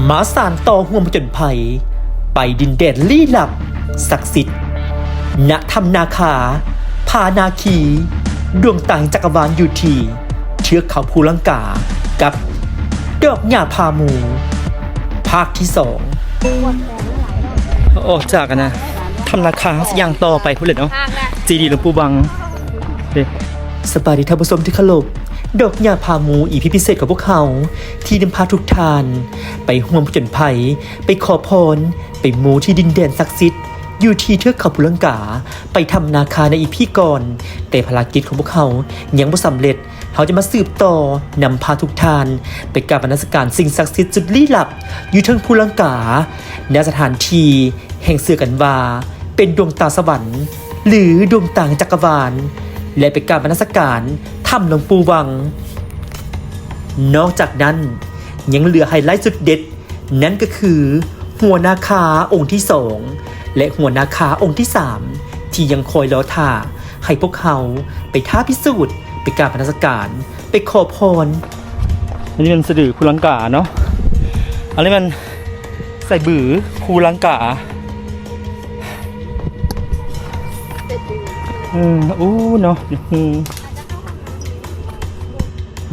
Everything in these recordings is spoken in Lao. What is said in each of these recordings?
ມາສານຕໍ່ຮ່ວມຜະຈົນໄພ ໄປດິນແດນລີ້ລັບສັກສິດ ນະຖ້ຳນາຄາ ຜານາຄີ ດວງຕາແຫ່ງຈັກກະວານຢູ່ທີ່ເທືອກເຂົາພູລັງກາ ກັບດອກຫຍ້າຜາໝູ ພາກທີສອງ. ອອກຈາກອັນນະ ຖ້ຳນາຄາ ເຮົາຊິຍ່າງຕໍ່ໄປພຸ້ນແຫຼະເນາະ ເຈດີຫຼວງປູ່ວັງເດ້. ສະບາຍດີທ່ານຜູ້ຊົມທີ່ເຄົາລົບ, ດອກຫຍ້າຜາໝູ ອີພີພິເສດຂອງພວກເຮົາ ທີ່ນຳພາທຸກທ່ານໄປຮ່ວມຜະຈົນໄພ ໄປຂໍພອນ ໄປມູທີ່ດິນແດນສັກສິດ ຢູ່ທີ່ເທືອກເຂົາພູລັງກາ ໄປຖ້ຳນາຄາໃນອີພີກ່ອນ, ແຕ່ພາລະກິດຂອງພວກເຮົາຍັງບໍ່ສຳເລັດ. ເຮົາຈະມາສືບຕໍ່ນຳພາທຸກທ່ານໄປກາບນະມັດສະການສິ່ງສັກສິດສຸດລີ້ລັບ ຢູ່ເທິງພູລັງກາ ນະສະຖານທີ່ແຫ່ງເຊື່ອກັນວ່າເປັນດວງຕາສະຫວັນ ຫຼື ດວງຕາແຫ່ງຈັກກະວານ ແລະ ໄປກາບນະມັດສະການຖ້ຳຫຼວງປູ່ວັງ. ນອກຈາກນັ້ນ ຍັງເຫຼືອໄຮໄລສຸດເດັດ ນັ້ນກໍຄືຫົວນາຄາອົງທີສອງ ແລະ ຫົວນາຄາອົງທີສາມ ທີ່ຍັງຄອຍລໍຖ້າໃຫ້ພວກເຮົາໄປທ້າພິສູດ, ໄປກາບນະມັດສະການ, ໄປຂໍພອນ. ອັນນີ້ແມ່ນສະດືພູລັງກາເນາະ, ອັນນີ້ແມ່ນສະບືພູລັງກາ. ເອີ ໂອ້ ເນາະ ອືມ.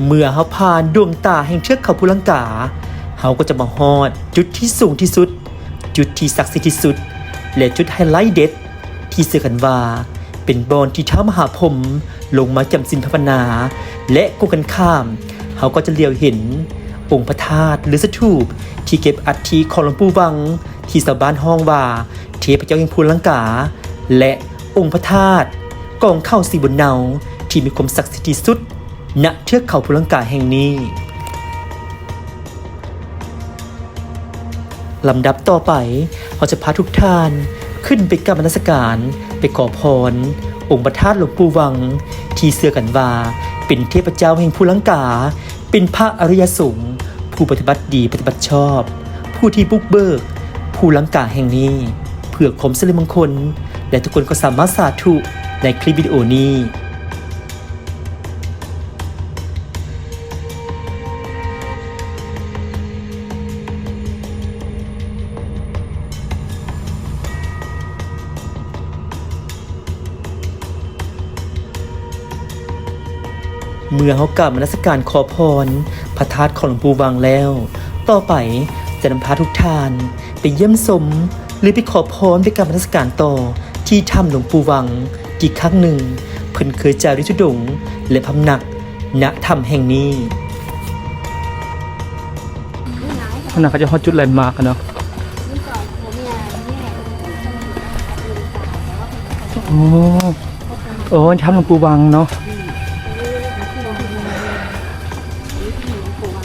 ເມື່ອເຮົາຜ່ານດວງຕາແຫ່ງເທືອກເຂົາພູລັງກາ, ເຮົາກໍຈະມາຮອດຈຸດທີ່ສູງທີ່ສຸດ, ຈຸດທີ່ສັກສິດທີ່ສຸດ ແລະ ຈຸດໄຮໄລເດັດ ທີ່ເຊື່ອກັນວ່າເປັນບ່ອນທີ່ທ້າວມະຫາພົມລົງມາຈຳສິນພາວະນາ ແລະ ກົງກັນຂ້າມ ເຮົາກໍຈະຫຼຽວເຫັນອົງພະທາດ ຫຼື ສະຖູບ ທີ່ເກັບອັດຖິຂອງຫຼວງປູ່ວັງ ທີ່ຊາວບ້ານຮ້ອງວ່າເທບພະເຈົ້າແຫ່ງພູລັງກາ ແລະ ອົງພະທາດກອງເຂົ້າສີບຸນເນົາ ທີ່ມີຄວາມສັກສິດທີ່ສຸດ ນະເທືອກເຂົາພູລັງກາແຫ່ງນີ້. ລຳດັບຕໍ່ໄປ, ເຮົາຈະພາທຸກທ່ານຂຶ້ນໄປກາບນະມັດສະການ, ໄປຂໍພອນອົງພະທາດຫຼວງປູ່ວັງ ທີ່ເຊື່ອກັນວ່າເປັນເທບພະເຈົ້າແຫ່ງພູລັງກາ, ເປັນພະອະລິຍະສົງ ຜູ້ປະຕິບັດດີປະຕິບັດຊອບ, ຜູ້ທີ່ບຸກເບີກພູລັງກາແຫ່ງນີ້ ເພື່ອຄວາມສິລິມົງຄົນ ແລະ ທຸກຄົນກໍສາມາດສາທຸໃນຄລິບວິດີໂອນີ້. ເມື່ອເຮົາກາບນະມັດສະການຂໍພອນພະທາດຂອງຫຼວງປູ່ວັງແລ້ວ, ຕໍ່ໄປຈະນຳພາທຸກທ່ານໄປຢ້ຽມຊົມ ຫຼື ໄປຂໍພອນ ໄປກາບນະມັດສະການຕໍ່ທີ່ຖ້ຳຫຼວງປູ່ວັງ ອີກຄັ້ງໜຶ່ງ. ເພິ່ນເຄີຍຈາລິກທຸດົງ ແລະ ພຳນັກ ນະຖ້ຳແຫ່ງນີ້. ອັນນັ້ນເຂົາຈະຮອດຈຸດແລນມາກແລ້ວເນາະ. ໂອ້ ໂອ້ ຖ້ຳຫຼວງປູ່ວັງເນາະ.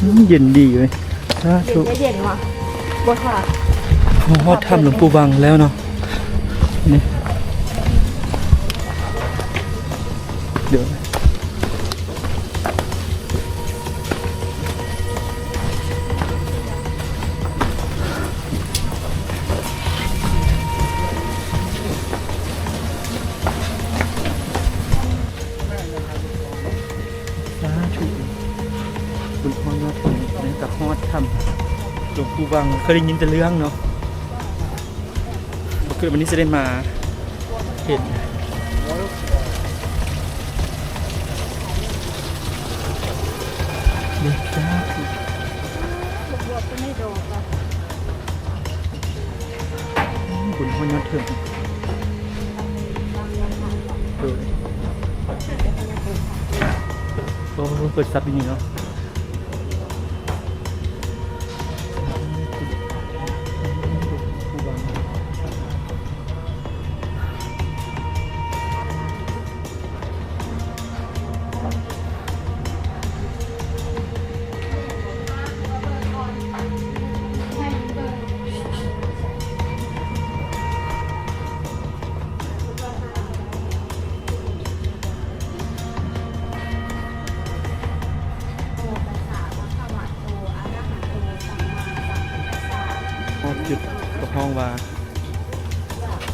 ອືມ ເຢັນດີເວີຍ. ສາທຸ. ເຢັນ ເຢັນຫວະ? ບໍ່ຖ້າ. ເຮົາຮອດຖ້ຳຫຼວງປູ່ວັງແລ້ວເນາະ ນີ້. ດຽວ ສາທຸ. ບຸນຮອດຍອດເທິງ ແມ່ນກະຮອດຖ້ຳຫຼວງປູ່ວັງ. ເຄີຍໄດ້ຍິນແຕ່ເລື່ອງເນາະ, ບໍ່ຄິດວ່າມື້ນີ້ຈະໄດ້ມາເຫັນ. ເດ້ ສາທຸ. ບຸນຮອດຍອດເທິງ. ໂດຍ. ໂອ້ ເປີດຊັບຢູ່ນີ້ເນາະ. ຮອດຈຸດ ກໍຮ້ອງວ່າ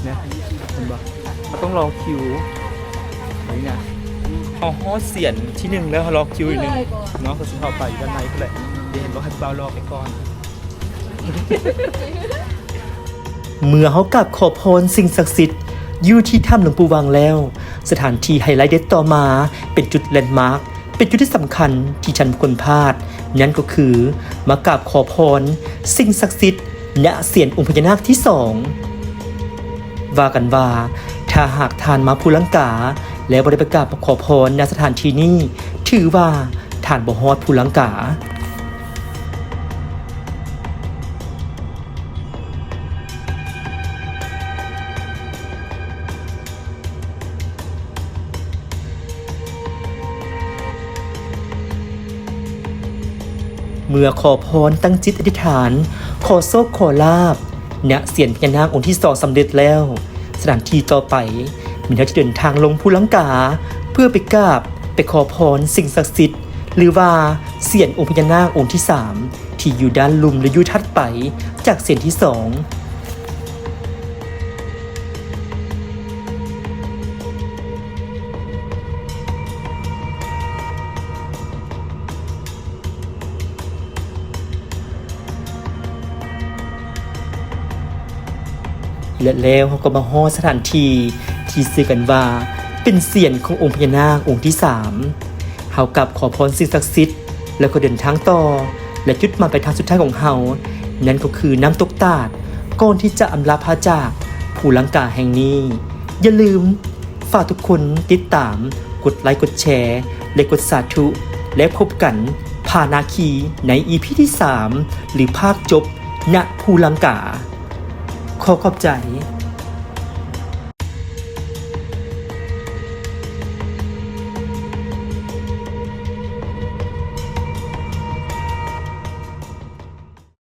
ເນຍ ເຫັນບໍ່? ເຮົາຕ້ອງລໍຄິວ. ນີ້ນະ ເຮົາຮອດສຽນທີໜຶ່ງແລ້ວ ເຮົາລໍຄິວອີກໜຶ່ງເນາະ ເພິ່ນຊິເຂົ້າໄປຢູ່ດ້ານໃນພຸ້ນແຫຼະ. ດຽວເຫັນບໍ່ ໃຫ້ຜູ້ບ່າວລໍໄປກ່ອນ. ເມື່ອເຮົາກາບຂໍພອນສິ່ງສັກສິດຢູ່ທີ່ຖ້ຳຫຼວງປູ່ວັງແລ້ວ, ສະຖານທີ່ໄຮໄລເດັດຕໍ່ມາເປັນຈຸດແລນມາກ, ເປັນຈຸດທີ່ສຳຄັນທີ່ທ່ານບໍ່ຄວນພາດ, ນັ້ນກໍຄືມາກາບຂໍພອນສິ່ງສັກສິດ ນະສຽນອົງພະຍານາກທີສອງ. ວ່າກັນວ່າ ຖ້າຫາກທ່ານມາພູລັງກາ ແລະ ບໍ່ໄດ້ໄປກາບຂໍພອນ ນະສະຖານທີ່ນີ້ ຖືວ່າທ່ານບໍ່ຮອດພູລັງກາ. ເມື່ອຂໍພອນຕັ້ງຈິດອະທິຖານ ຂໍໂຊກຂໍລາບ ນະສຽນພະຍານາກອົງທີສອງສຳເລັດແລ້ວ, ສະຖານທີ່ຕໍ່ໄປ ແມ່ນເຮົາຈະເດີນທາງລົງພູລັງກາ ເພື່ອໄປກາບ ໄປຂໍພອນສິ່ງສັກສິດ ຫຼືວ່າສຽນອົງພະຍານາກອົງທີສາມ ທີ່ຢູ່ດ້ານລຸ່ມ ຫຼື ຢູ່ຖັດໄປຈາກສຽນທີສອງ. ແລະ ແລ້ວເຮົາກໍມາຮອດສະຖານທີ່ທີ່ຊື່ກັນວ່າເປັນສຽນຂອງອົງພະຍານາກອົງທີສາມ. ເຮົາກາບຂໍພອນສິ່ງສັກສິດ ແລ້ວກໍເດີນທາງຕໍ່ ແລະ ຈຸດໝາຍປາຍທາງສຸດທ້າຍຂອງເຮົາ ນັ້ນກໍຄືນ້ຳຕົກຕາດ ກ່ອນທີ່ຈະອຳລາພາຈາກພູລັງກາແຫ່ງນີ້. ຢ່າລືມ ຝາກທຸກຄົນຕິດຕາມ, ກົດໄລ, ກົດແຊ ແລະ ກົດສາທຸ ແລະ ພົບກັນພານາຄີໃນອີພີທີສາມ ຫຼື ພາກຈົບນະພູລັງກາ. ຂໍຂອບໃຈ.